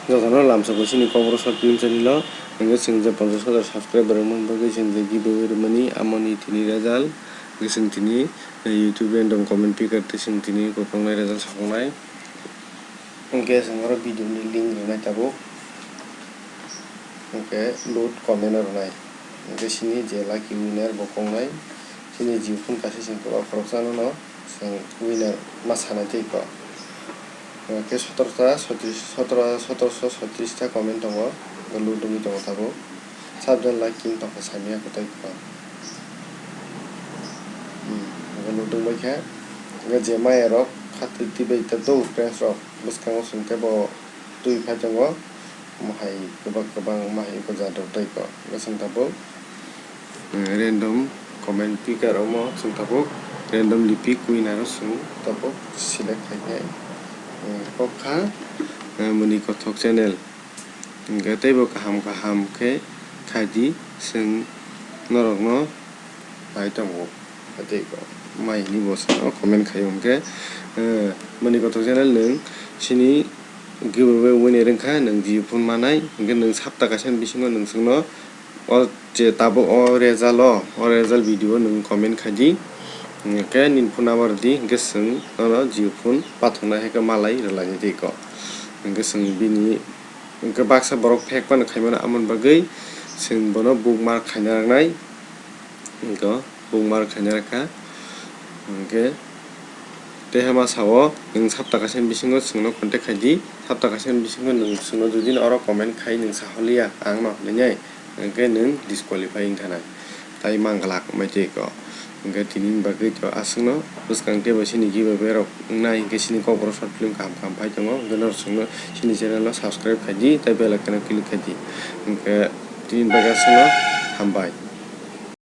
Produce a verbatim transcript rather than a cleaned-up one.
Jotono lamsao chini Kokborok short film channel o, hwnkhe chwng je ponchash hajar subscriber wngmani bagwi chwng je giveaway rwmani, amoni tini result, hwnkhe chwng tini, eh, YouTube random comment picker tei chwng tini kwplwng nai result sakhoknai. Hwnkhe chwng oro video ni link rwnai tabuk, hwnkhe load comment o rwnai, hwnkhe chini je lucky winner bo kongnai, chini Jio phone kaisa chwng kwbang khoroksa no. Chwng winner ma sanai tei kok. Hwnkhe sotorosa, sotris, sotoro, sotoroso sotris ta comment tongo, hwnkhe load wngwi tongo tabuk. Sabjan like king tongkha samya kwtwi kok. Hmm, hwnkhe load wngbaikha. Hwnkhe je maya rok khatwi twibai ta do friends rok, bwskango chwng teibo twi phai tongo. Omo hai kwbang kwbang omo hai kwchajak tei kok. Hwnkhe chwng tabuk, eh, random comment picker omo chwng tabuk random lipi winner o chwng tabuk select khai khe, eh, kok kha, eh, Muni Kothok channel. Hwnkhe teibo kaham kaham khe khai di, chwng norokno pai tongo. Tei mai ni bo sano comment khai hwnkhe, eh, Muni Kothok channel nwng chini giveaway winner wngkha, nwng Jio phone manai, hwnkhe nwng sapta kaisa ni bisingo nwng chwngno o je tabuk o result o, o result video o nwng comment khai di, hwnkhe nini phone number di, hwnkhe chwng nono Jio phone pathoknai hai khe malai rwlainai tei kok. Hwnkhe chwng bini, hwnkhe baksa borok fake phano khaimano, amoni bagwi chwng bono bookmark khaina rwnai. Hwnkhe bookmark khaina rwkha. Hwnkhe tei hama sao nwng sapta kaisa ni bisingo chwngno contact khai di. Sapta kaisa ni bisingo nwng chwngno jodi no oro comment khai nwng saholiya ang no hinwi, hwnkhe nwng disqualify wngkha nai. Tai manglak mai tei kok. Hwnkhe tini bagwi to aswkno bwskang teibo chini giveaway rok wngnai, hwnkhe chini Kokborok short film kaham kaham phai tongo, hwnkhe norok chwngno chini channel o subscribe khai di tei bell icon o click khai di. Hwnkhe tini bagwi aswkno hambai.